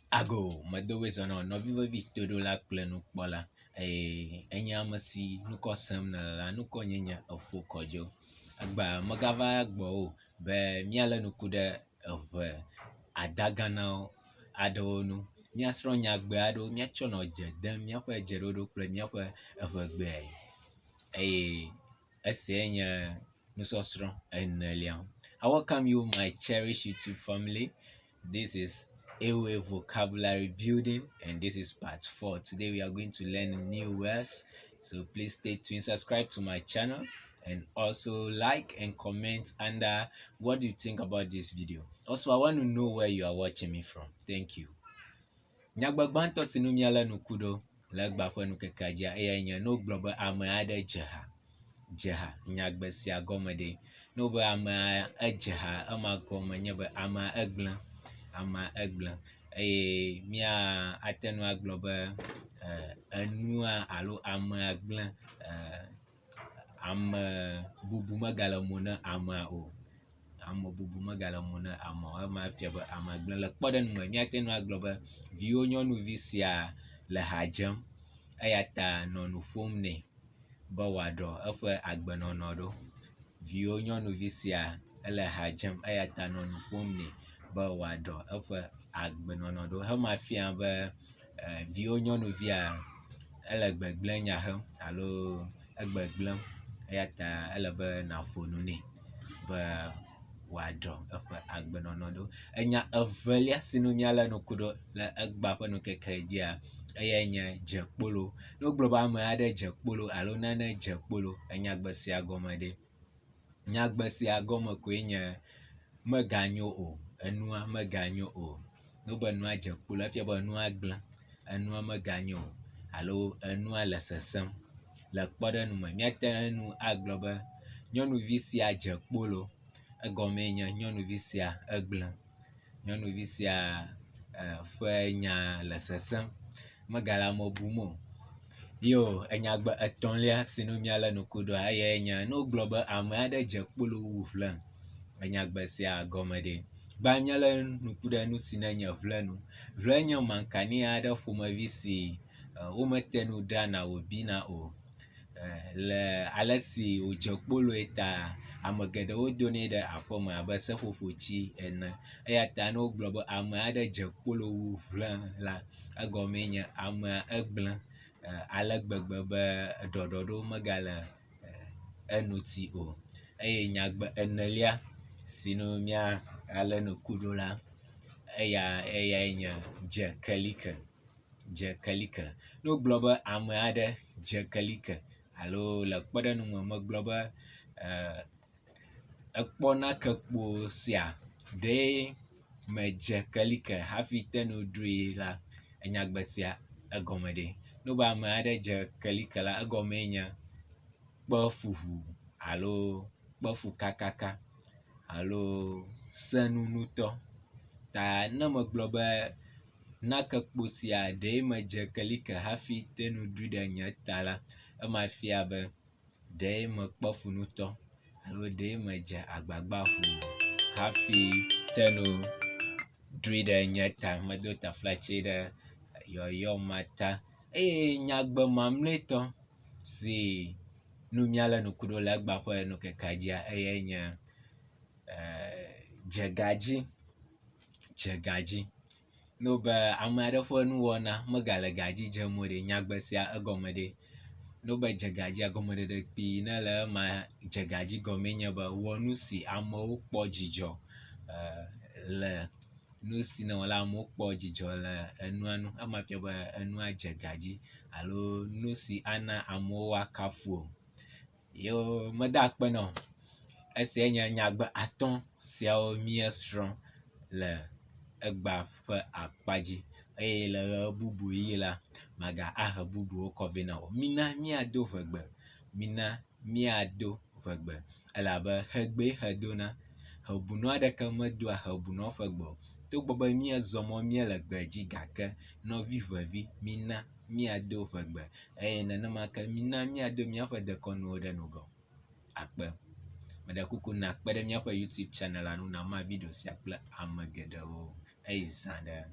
Ago medo wòezɔ na wò nɔvi vevi toɖola kple nukpɔla eye enye ame si ŋkɔ sem nèle la ŋkɔ nye nye Efo Kɔdzo. Egbea megava gbɔwò be míalé ŋku ɖe eŋe adaganawo aɖewo ŋu. Míasrɔ̃ nyagbe aɖewo míatsɔ nɔ dze dem míaƒe dzeɖoɖo kple míaƒe eŋegbeae eye esiae nye nusɔsrɔ̃ enelia. I welcome you my cherished YouTube family. This is Ewe vocabulary building and this is part 4. Today we are going to learn new words. So please stay tuned, subscribe to my channel and also like and comment under what do you think about this video. Also, I want to know where you are watching me from. Thank you. Nyagbe gbãtɔ si nu míalé ŋku ɖo le egbea ƒe nukekea dzia eyae nye ne wogblɔ be ame aɖe dze ha. Dze ha, nyagbe sia gɔme ɖe? Ne wobe amea edze ha, ema gɔme nye be amea egblẽ, amea egblẽ eye mía ate ŋu agblɔ be enua alo amea gblẽ ame bubu megale mo na amea o. Ame bubu megale mo na amea o. Ema fia be amea gblẽ. Le kpɔɖeŋu me míate ŋu agblɔ be viwò nyɔnuvi sia le ha dzem eya ta nɔ nu ƒom nɛ be wòaɖɔ eƒe agbenɔnɔ ɖo. Viwò nyɔnuvi sia ele ha dzem eya ta nɔ nu ƒom nɛ be wòaɖɔ eƒe agbenɔnɔ ɖo. Ema fia be viwò nyɔnuvia ele gbegblẽnya hem alo egbegblẽm eya ta ele be nàƒo nu nɛ be wòaɖɔ eƒe agbenɔnɔ ɖo. Enya evelia si nu míalé ŋku ɖo le egbea ƒe nukeke dzia eyae nye dzekpolo. Ne wogblɔ be ame aɖe dze kpolo alo nane dze kpolo, enyagbe sia gɔme ɖe? Nyagbe sia gɔme koe nye meganyo o, enua meganyo o. Ne wobe nua dze kpolo efia be enua gblẽ, enua meganyo o alo enua le sesẽm. Le kpɔɖeŋu me míate ŋu agblɔ be nyɔnuvi sia dze kpolo, egɔmee nye nyɔnuvi sia egblẽ. Nyɔnuvi sia ƒe nya le sesẽm, megale ame bum o. Yo enyagbe etɔ̃lia si nu míalé ŋku ɖoa eyae nye ne wogblɔ be ame aɖe dze kpolo wu ʋle, enyagbe sia gɔme ɖe? Gbã míalé ŋku ɖe nu si nenye ʋle nu. Ʋle nye mankani aɖe ƒomevi si womete ŋu ɖana wòbina o. Le ale si wòdze kpoloe ta ame geɖewo donɛ ɖe aƒeme abe seƒoƒotsi ene. Eya ta ne wogblɔ be ame aɖe dze kpolo wu ʋle la, egɔmee nye amea egblẽ ale gbegbe be ɖɔɖɔɖo megale eŋuti o. Eye nyagbe enelia si nu míalé ŋku ɖo la, eya eyae nye dze kelike. Dze kelike. Ne wogblɔ be ame aɖe dze kelike alo le kpɔɖeŋu me megblɔ be ekpɔ nakekpo sia ɖe medze kelike hafi te ŋu ɖui la, enyagbe sia egɔme ɖe? Ne wobe ame aɖe dze kelike la, egɔmee nye kpe fu ʋuu alo kpe fu kakaka alo sẽ nu ŋutɔ. Ta ne megblɔ be nakekpo sia ɖe medze kelike hafi te ŋu ɖui ɖe nye ta la, ema fia be ɖe mekpe fu ŋutɔ alo ɖe medze agbagba ʋuu hafi te ŋu ɖui ɖe nye ta. Medo taflatse ɖe yɔyɔ ma ta. Eye nyagbe mamlɛtɔ si nu míalé ŋku ɖo le egbea ƒe nukekea dzia eyae nye dze ga dzi, dze ga dzi. Ne wobe ame aɖe ƒe nuwɔna megale ga dzi dzem o ɖe, nyagbe sia egɔme ɖe? Ne wobe dze ga dzia, gɔmeɖeɖe kpui ne le ema dze ga dzi gɔmee nye be wɔ nu si amewo kpɔ dzidzɔ le nu si nèwɔ la amewo kpɔ dzidzɔ le enua nu. Ema fia be enua dze ga dzi alo nu si ana amewo woakafu wò. Yoo meda akpe na wò. Esiae nye nyagbe atɔ̃ siawo míesrɔ̃ le egbea ƒe akpa dzi eye le ɣe bubu ɣi la, maga ahe bubuwo kɔ vɛ na wò. Mina míado ʋegbe, mina míado ʋegbe elabe ʋegbee ʋe dona. Ʋebunɔ aɖeke medoa ʋebunɔ ƒe gbe o. Togbɔ be míezɔ mɔ míele gbe dzi gake nɔvi ʋevi mina míado ʋegbe eye nenema ke mina míado míaƒe dekɔnuwo ɖe ŋgɔ. Akpe. Meɖe kuku nàkpe ɖe míaƒe YouTube channel la ŋu nàma video sia kple ame geɖewo. Eye zã ɖe.